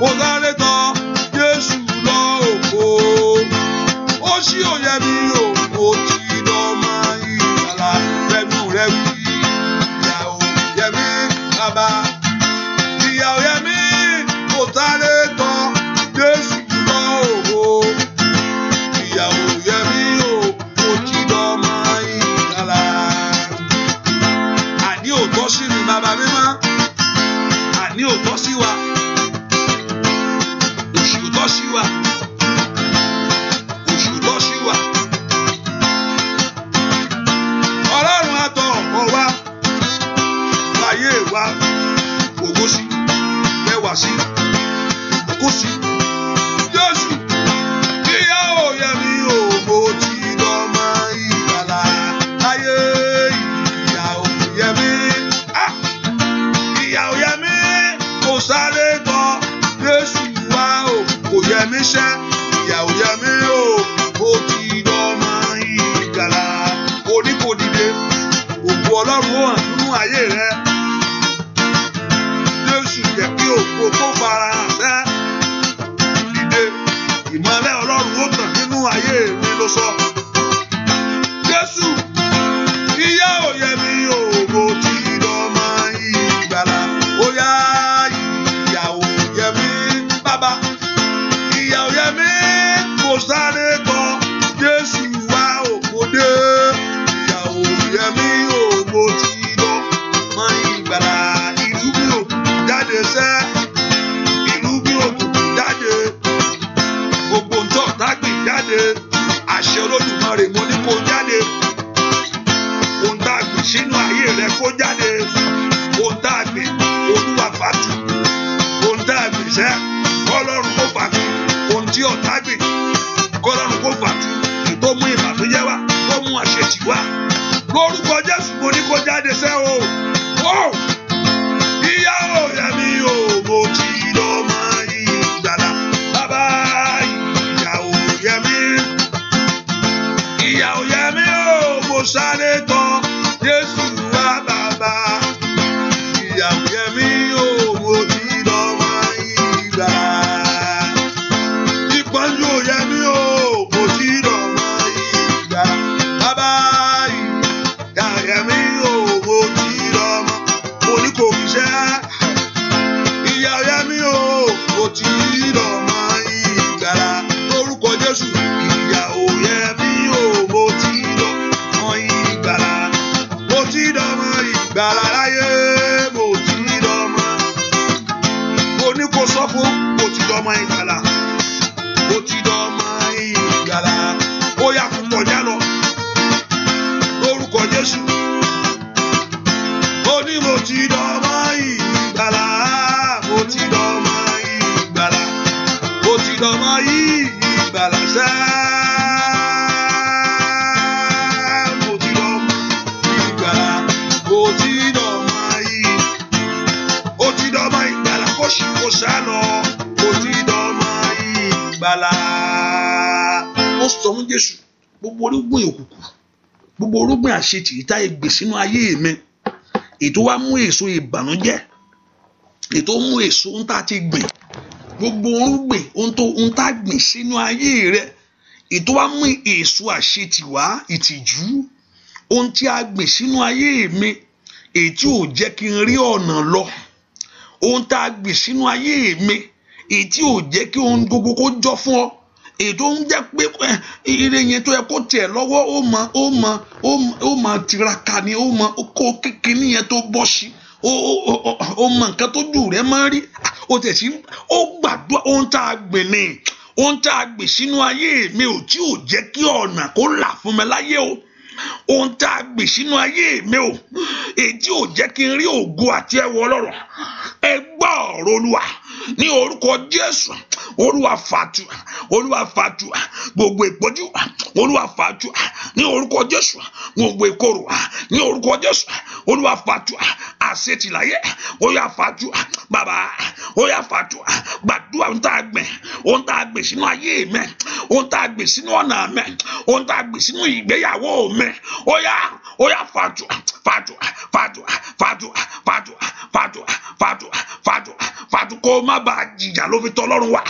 Mo sáré tọ̀ Jésù lọ òkò. Ó ṣí òye mi o, mo ti dọ́mọ ìgbàlà fẹnu rẹ wí. Ìyà ò yẹ mí bàbá. Ìyà ò yẹ mí, mo sáré tọ̀ Jésù lọ òkò. Ìyà ò yẹ mí o, mo ti dọ́mọ ìgbàlà. Àní ò tọ́ sí mi bàbá mímọ́. Àní ò tọ́ sí wa. Òṣì ò tọ́ sí wa. Òṣì ò tọ́ sí wa. Ọlọ́run àtọ̀ ọ̀pọ̀ wa. Láyé wa. Ògo sí. Ẹwà sí. Ògo sí. Jésù. Ìyà ò yẹ mí o, mo ti dọ́mọ ìgbàlà. Láyé ìyà ò yẹ mí. Ah! Ìyà ò yẹ mí, mo sáré tọ̀ Jésù wá o, kò yẹ mí ṣẹ́. Ìyà ò yẹ mí o, mo ti dọ́mọ ìgbàlà. Oní kò dìde, ògo Ọlọ́run ó hàn nínú ayé rẹ. Jésù jẹ́ kí ògo kó fara hàn sẹ́. Dìde, ìmọ́lẹ̀ Ọlọ́run ó tàn nínú ayé mi ló sọ. Jésù, ìyà ò yẹ mí o, mo ti dọ́mọ ìgbàlà. Ó yá, ìyà ò yẹ mí, bàbá. Ìyà ò yẹ mí, mo sáré tọ̀ Jésù wá o, mo dé. Ìyà ò yẹ mí o, mo ti dọ́mọ ìgbàlà. Irúgbìn òkùnkùn jáde sẹ́, irúgbìn òkùnkùn jáde. Gbogbo ntọ́ tágbìn jáde. Àṣẹ Olódùmarè mo ní kó jáde. Ohun tá a gbìn sínú ayé rẹ kó jáde. Ohun tá a gbìn, Olúwa fàtú. Ohun tá a gbìn sẹ́, kọ́lọ́run kó fàtú. Ohun tí ọ̀tá gbìn, kọ́lọ́run kó fàtú. Tó mú ìbànújẹ́ wá, tó mú àṣetì wá. Lórúkọ Jésù mo ní kó jáde sẹ́ o. Ó! Ìyà ò yẹ mí o, mo ti dọ́mọ ìgbàlà. Bàbá, ìyà ò yẹ mí. Ìyà ò yẹ mí o, mo sáré tọ̀ Jésù wá bàbá. Ìyà ò yẹ mí o, mo ti dọ́mọ ìgbàlà. Ìpọ́njú ò yẹ mí o, mo ti dọ́mọ ìgbàlà. Bàbá, ìyà ò yẹ mí o, mo ti dọ́mọ. Mo ní kò fi ṣẹ́. Ìyà ò yẹ mí o, mo ti dọ́mọ ìgbàlà. Lórúkọ Jésù, ìyà ò yẹ mí o, mo ti dọ́mọ ìgbàlà. Mo ti dọ́mọ ìgbàlà láyé, mo ti dọ́mọ. Mo ní kó sọ fún, mo ti dọ́mọ ìgbàlà. Mo ti dọ́mọ ìgbàlà. Ó yá kó kọjá lọ. Lórúkọ Jésù. Ó ní mo ti dọ́mọ ìgbàlà. Mo ti dọ́mọ ìgbàlà. Mo ti dọ́mọ ìgbàlà sẹ́. Mo ti dọ́mọ ìgbàlà. Mo ti dọ́mọ ìgbàlà. Ó ti dọ́mọ ìgbàlà kó sì kó sá lọ. Ó ti dọ́mọ ìgbàlà. Ó sọ fún Jésù, gbogbo orúgbìn òkùnkùn, gbogbo orúgbìn àṣetì ìta ìgbè sínú ayé mi, ètò wa mú èso ìbànújẹ́, ètò mú èso ń tá ti gbìn, gbogbo orúgbìn ohun tó ń tá gbìn sínú ayé rẹ, ètò wa mú èso àṣetì wá, ìtìjú, ohun tí a gbìn sínú ayé mi, èyí tí ò jẹ́ kí n rí ọ̀nà lọ, ohun tá a gbìn sínú ayé mi, èyí tí ò jẹ́ kí ohun gbogbo kó jọ fún ọ, èyí tó ń jẹ́ pé ire yẹn tó yẹ kó tiẹ̀ lọ́wọ́, ó mọ tiraka ni, ó mọ kó kékeré yẹn tó bọ́ sí, ó mọ nǹkan tó jù rẹ máa ń rí, ó tẹ̀ sí, ó gbàdúrà. Ohun tá a gbìn ni, ohun tá a gbìn sínú ayé mi ò tí ò jẹ́ kí ọ̀nà kó là fún mi láyé o, ohun tá a gbìn sínú ayé mi o, èyí tí ò jẹ́ kí n rí ògo àti ẹwọ Ọlọ́run. Ẹ gbọ́ ọ̀rọ̀ Olúwa ní orúkọ Jésù. Olúwa fàtú, Olúwa fàtú gbogbo ìpọ́njú, Olúwa fàtú ní orúkọ Jésù, gbogbo ìkorò ní orúkọ Jésù, Olúwa fàtú. Àṣetì láyé, ó yá fàtú. Bàbá, ó yá fàtú. Gbàdúrà ohun tá a gbìn, ohun tá a gbìn sínú ayé mi, ohun tá a gbìn sínú ọ̀nà mi, ohun tá a gbìn sínú ìgbéyàwó mi, ó yá, ó yá fàtú, fàtú, fàtú, fàtú, fàtú, fàtú, fàtú, fàtú, fàtú. Kó o má bàa jìyà ló fi tọ̀ Ọlọ́run wá.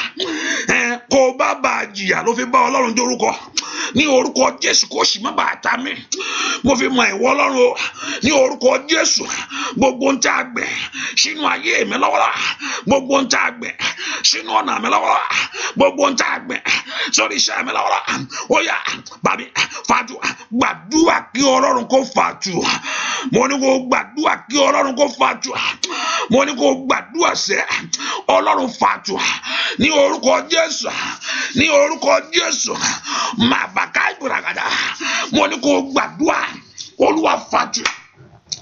Kó o má bàa jìyà ló fi bá Ọlọ́run dórúkọ. Ní orúkọ Jésù, kó sì má bàa ta mí, mo fi mọ ìwọ Ọlọ́run o. Ní orúkọ Jésù, gbogbo ohun tí a gbìn sínú ayé mi lọ́wọ́lọ́wọ́, gbogbo ohun tí a gbìn sínú ọ̀nà mi lọ́wọ́lọ́wọ́, gbogbo ohun tí a gbìn sórí iṣẹ́ mi lọ́wọ́lọ́wọ́, ó yá bàbí fàtú. Gbàdúrà kí Ọlọ́run kó fàtú. Mo ní kó gbàdúrà kí Ọlọ́run kó fàtú. Mo ní kó gbàdúrà sẹ́ Ọlọ́run fàtú. Ní orúkọ Jésù, ní orúkọ Jésù, màbàká ìgbàgàdà. Mo ní kó gbàdúrà, Olúwa fàtú.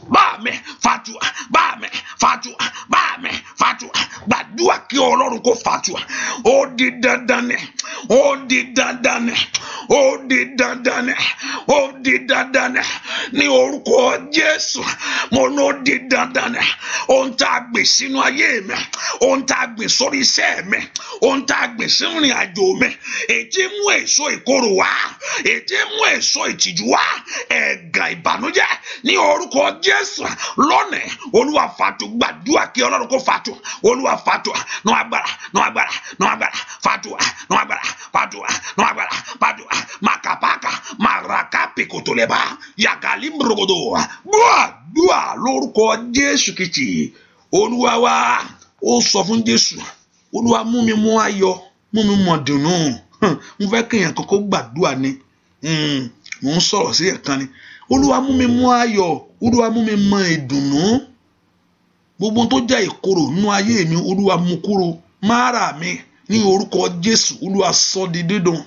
Bá mi fàtú, bá mi fàtú, bá mi fàtú. Gbàdúrà kí Ọlọ́run kó fàtú. Ó di dandan ni, ó di dandan ni, ó di dandan ni, ó di dandan ni. Ní orúkọ Jésù, mo ní ó di dandan ni. Ohun tá a gbìn sínú ayé mi, ohun tá a gbìn sórí iṣẹ́ mi, ohun tá a gbìn sínú ìrìn àjò mi, èyí mú èso ìkorò wá, èyí mú èso ìtìjú wá, ẹ̀gàn ìbànújẹ́, ní orúkọ Jésù lónìí, Olúwa fàtú. Gbàdúrà kí Ọlọ́run kó fàtú. Olúwa fàtú. Nù agbára, nù agbára, nù agbára, fàtú, nù agbára, fàtú, nù agbára, fàtú. Màkàpàkà màràkà pìkòtòlẹ́bà yàgàlí mbòrògòdò. Gbàdúrà lórúkọ Jésù Kristi Olúwa wa. Ó sọ fún Jésù, Olúwa mú mi mú ayọ̀, mú mi mọ̀ dùnú. Mo fẹ́ kéèyàn kọ́kọ́ gbàdúrà ni. Mò ń sọ̀rọ̀ sí ẹ̀kan ni. Olúwa mú mi mú ayọ̀, Olúwa mú mi mọ ìdùnnú. Gbogbo tó jẹ́ ìkorò nínú ayé mi, Olúwa mú kúrò. Mára mi ní orúkọ Jésù, Olúwa sọ di dídùn.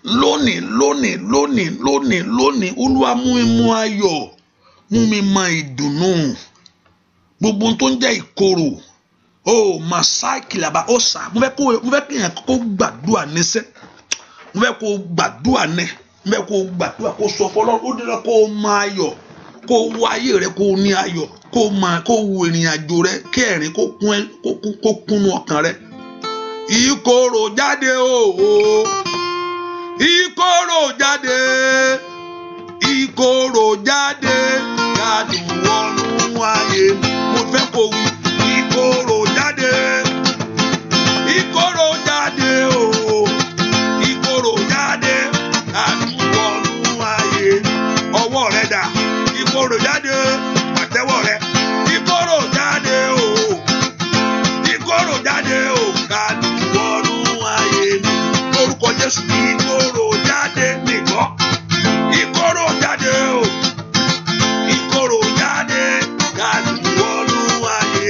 Lónìí, lónìí, lónìí, lónìí, lónìí, Olúwa mú mi mú ayọ̀, mú mi mọ ìdùnnú. Gbogbo tó ń jẹ́ ìkorò, ó masai kìlàbà ó sà. Mo fẹ́ kéèyàn kó gbàdúrà níṣẹ́. Mo fẹ́ kó gbàdúrà ní. Mo fẹ́ kó gbàdúrà kó sọ fọlọ́. Ó dára kó máa yọ̀, kó wo ayé rẹ, kó ní ayọ̀, kó máa kó wo ìrìn àjò rẹ, kí ẹ̀rín kó kúnnú ọkàn rẹ. Ìkorò jáde o, ìkorò jáde, ìkorò jáde, kádùn wọnú ayé. Mo fẹ́ kó wí ìkorò jáde, ìkorò jáde o, ìkorò jáde, kádùn wọnú ayé. Ọwọ́ rẹ dà, ìkorò jáde, pàtẹ́wọ́ rẹ. Ìkorò jáde o, ìkorò jáde o, kádùn wọnú ayé mi. Lórúkọ Jésù, ìkorò jáde nìgbọ́. Ìkorò jáde o, ìkorò jáde, kádùn wọnú ayé.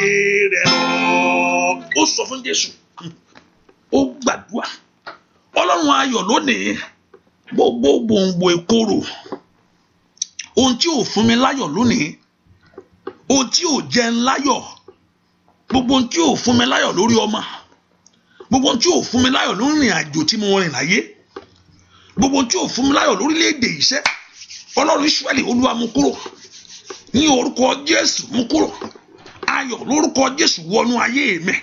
ayé rẹ lọ. Ó sọ fún Jésù, ó gbàdúrà. Ọlọ́run ayọ̀ lónìí, gbogbo gbòǹgbò ìkorò, ohun tí ò fún mi láyọ̀ lónìí, ohun tí ò jẹ́ ń láyọ̀, gbogbo ohun tí ò fún mi láyọ̀ lórí ọmọ, gbogbo ohun tí ò fún mi láyọ̀ lórí ìrìn àjò tí mo rìn láyé, gbogbo ohun tí ò fún mi láyọ̀ lórílẹ̀‐èdè iṣẹ́, Ọlọ́run Ísírẹ́lì, Olúwa mú kúrò ní orúkọ Jésù, mú kúrò. Ayọ̀ lórúkọ Jésù wọnú ayé mi,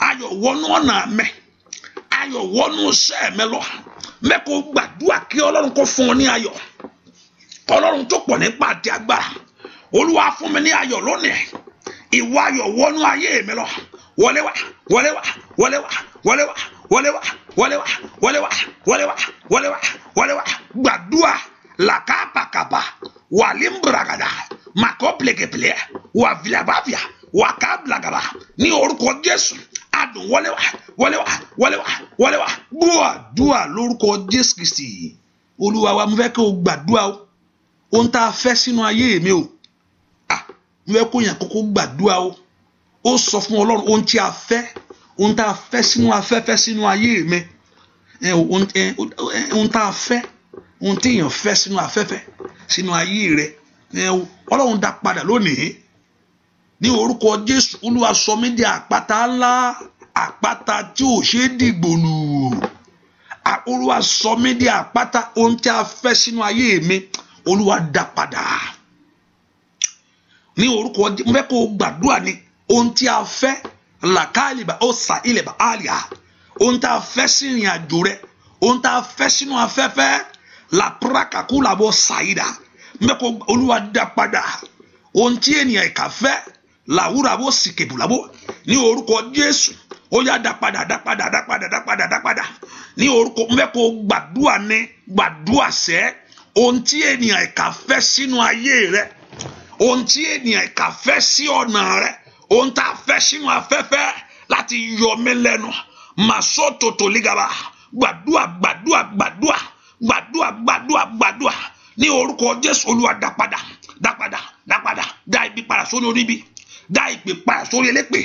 ayọ̀ wọnú ọ̀nà mi, ayọ̀ wọnú iṣẹ́ mi lọ. Mẹ́kọ̀ọ́ gbàdúrà kí Ọlọ́run kó fún ọ ní ayọ̀. Ọlọ́run tó pọ̀ nípa àti agbára, Olúwa fún mi ní ayọ̀ lónìí. Ìwọ ayọ̀ wọnú ayé mi lọ. Wọlé wá, wọlé wá, wọlé wá, wọlé wá, wọlé wá, wọlé wá, wọlé wá, wọlé wá, wọlé wá, wọlé wá. Gbàdúrà làkàpàkàpà wàlímbragàdà màkọ́pìlẹ̀kẹ̀pìlẹ̀ wàfìlàbàfìà wàkàbìlàgàbà ní orúkọ Jésù. Adùn wọlé wá, wọlé wá, wọlé wá, wọlé wá. Gbàdúrà lórúkọ Jésù Kristi Olúwa wa. Mo fẹ́ kí o gbàdúrà o. Ohun tá a fẹ́ sínú ayé mi o, mo fẹ́ kó yàn kókó gbàdúrà o. Ó sọ fún Ọlọ́run ohun tí a fẹ́, ohun tá a fẹ́ sínú afẹ́fẹ́ sínú ayé mi, ohun tá a fẹ́, ohun tí èèyàn fẹ́ sínú afẹ́fẹ́ sínú ayé rẹ, Ọlọ́run dá padà lónìí ní orúkọ Jésù. Olúwa sọ mí di àpáta ńlá, àpáta tí ò ṣe é dìgbò lù. Olúwa sọ mí di àpáta. Ohun tí a fẹ́ sínú ayé mi, Olúwa dá padà ní orúkọ. Mo fẹ́ kó o gbàdúrà ní ohun tí a fẹ́ làkàlìbà ó sà ilẹ̀ bá àlìyà, ohun tí a fẹ́ sí ìrìn àjò rẹ, ohun tí a fẹ́ sínú afẹ́fẹ́ làpúrákàkú làbọ̀ sàyídà. Mo fẹ́ kó Olúwa dá padà ohun tí ènìyàn ìkà fẹ́ làwúrà bó sìkèbù làbó ní orúkọ Jésù. Ó yá, dá padà, dá padà, dá padà, dá padà, dá padà ní orúkọ. Mo fẹ́ kó gbàdúrà ní gbàdúrà sẹ́, ohun tí ènìyàn ìkà fẹ́ sínú ayé rẹ, ohun tí ènìyàn ìkà fẹ́ sí ọ̀nà rẹ, ohun tá a fẹ́ sínú afẹ́fẹ́ láti yọ mí lẹ́nu, màsó tòtò lígaba. Gbàdúrà, gbàdúrà, gbàdúrà, gbàdúrà, gbàdúrà, gbàdúrà ní orúkọ Jésù. Olúwa dá padà, dá padà, dá padà, dá ibi padà sórí oníbi, dá ìpè padà sórí elépè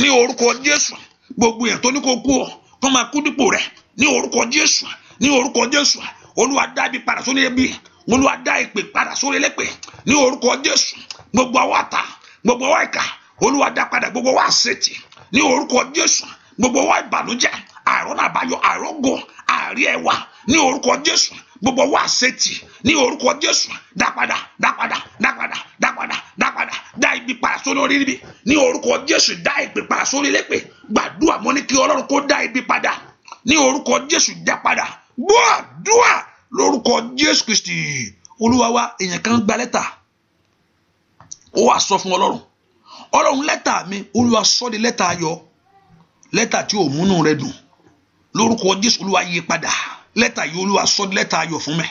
ní orúkọ Jésù. Gbogbo èèyàn tó ní kó kú ọ, kó máa kú dípò rẹ ní orúkọ Jésù, ní orúkọ Jésù. Olúwa dá ibi padà sórí ẹbí, Olúwa dá ìpè padà sórí elépè ní orúkọ Jésù. Gbogbo àwọn àtà, gbogbo àwọn ìkà, Olúwa dá padà. Gbogbo àwọn àṣetì ní orúkọ Jésù. Gbogbo àwọn ìbànújẹ́, àìrọ́nà àbáyọ, àìrógo, àìrí ẹwà ní orúkọ Jésù. Gbogbo àwọn àṣetì ní orúkọ Jésù, dá padà, dá padà, dá padà, dá padà, dá padà, dá ibi padà sórí orí níbi ní orúkọ Jésù. Dá ìpè padà sórí elépè. Gbàdúrà, mo ní kí Ọlọ́run kó dá ibi padà ní orúkọ Jésù. Dá padà. Gbàdúrà lórúkọ Jésù Kristi Olúwa wa. Èèyàn kan gba lẹ́tà, ó wá sọ fún Ọlọ́run, Ọlọ́run, lẹ́tà mi, Olúwa sọ di lẹ́tà ayọ̀. Lẹ́tà tí ò múnú rẹ dùn, lórúkọ Jésù, Olúwa yí padà. Lẹ́tà yìí, Olúwa sọ di lẹ́tà ayọ̀ fún mi.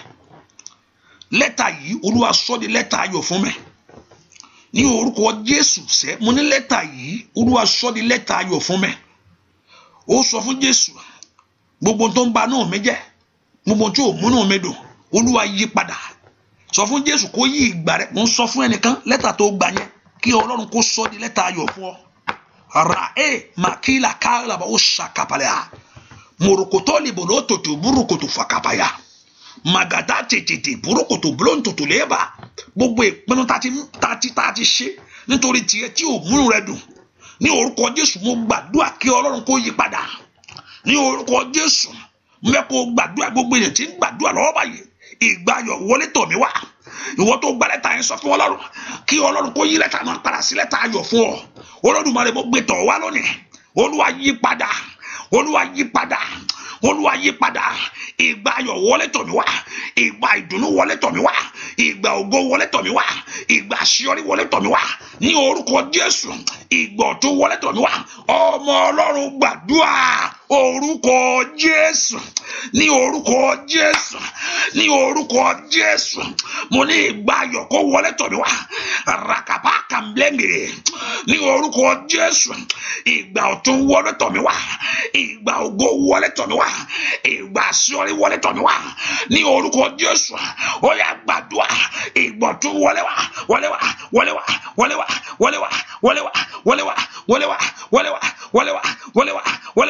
Lẹ́tà yìí, Olúwa sọ di lẹ́tà ayọ̀ fún mi ní orúkọ Jésù. Sẹ́ mo ní lẹ́tà yìí, Olúwa sọ di lẹ́tà ayọ̀ fún mi. Ó sọ fún Jésù, gbogbo tó ń ba náà mi jẹ́, gbogbo tí ò múnú mi dùn, Olúwa yí padà. Sọ fún Jésù kó yí ìgbà rẹ. Mo ń sọ fún ẹnìkan, lẹ́tà tó gbà yẹn, kí Ọlọ́run kó sọ di lẹ́tà ayọ̀ fún ọ. Ra e makila kálàbà ó ṣàkàpàlẹ̀ à mòròkòtò lìbòló tòtò burúkòtò fàkàpàyà màgàdá tètè burúkòtò blóńtòtò lẹ́ẹ̀bà. Gbogbo ìpinnu tá ti ṣe nítorí tiẹ̀ tí ò múnú rẹ dùn, ní orúkọ Jésù, mo gbàdúrà kí Ọlọ́run kó yí padà ní orúkọ Jésù. Mo fẹ́ kó gbàdúrà. Gbogbo èèyàn tí ń gbàdúrà lọ́wọ́ báyìí, ìgbà ayọ̀ wọlé tọ̀ mí wá. Ìwọ tó gba lẹ́tà yẹn, sọ fún Ọlọ́run kí Ọlọ́run kó yí lẹ́tà náà padà sí lẹ́tà ayọ̀ fún ọ. Olódùmarè, mo gbé tọ̀ wá lónìí. Olúwa yí padà, Olúwa yí padà, Olúwa yí padà. Ìgbà ayọ̀ wọlé tọ̀ mí wá, ìgbà ìdùnnú wọlé tọ̀ mí wá, ìgbà ògo wọlé tọ̀ mí wá, ìgbà àṣeyọrí wọlé tọ̀ mí wá ní orúkọ Jésù. Ìgbà ọ̀tun wọlé tọ̀ mí wá. Ọmọ Ọlọ́run, gbàdúrà. Orúkọ Jésù, ní orúkọ Jésù, ní orúkọ Jésù, mo ní ìgbà ayọ̀ kó wọlé tọ̀ mí wá. Rakapa kàmblẹ́ngìrì, ní orúkọ Jésù, ìgbà ọ̀tun wọlé tọ̀ mí wá, ìgbà ògo wọlé tọ̀ mí wá, ìgbà àṣeyọrí wọlé tọ̀ mí wá, ní orúkọ Jésù. Ó yá, gbàdúrà. Ìgbà ọ̀tun wọlé wá, wọlé wá, wọlé wá, wọlé wá, wọlé wá, wọlé wá, wọlé wá, wọlé wá, wọlé wá, wọlé wá, wọlé wá, wọlé wá,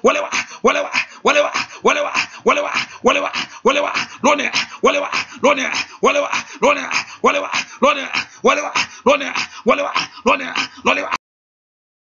wọlé wá, wọlé wá, wọlé wá, wọlé wá, wọlé wá, wọlé wá, wọlé wá lónìí, wọlé wá lónìí, wọlé wá lónìí, wọlé wá lónìí, wọlé wá lónìí, wọlé wá lónìí, wọlé wá.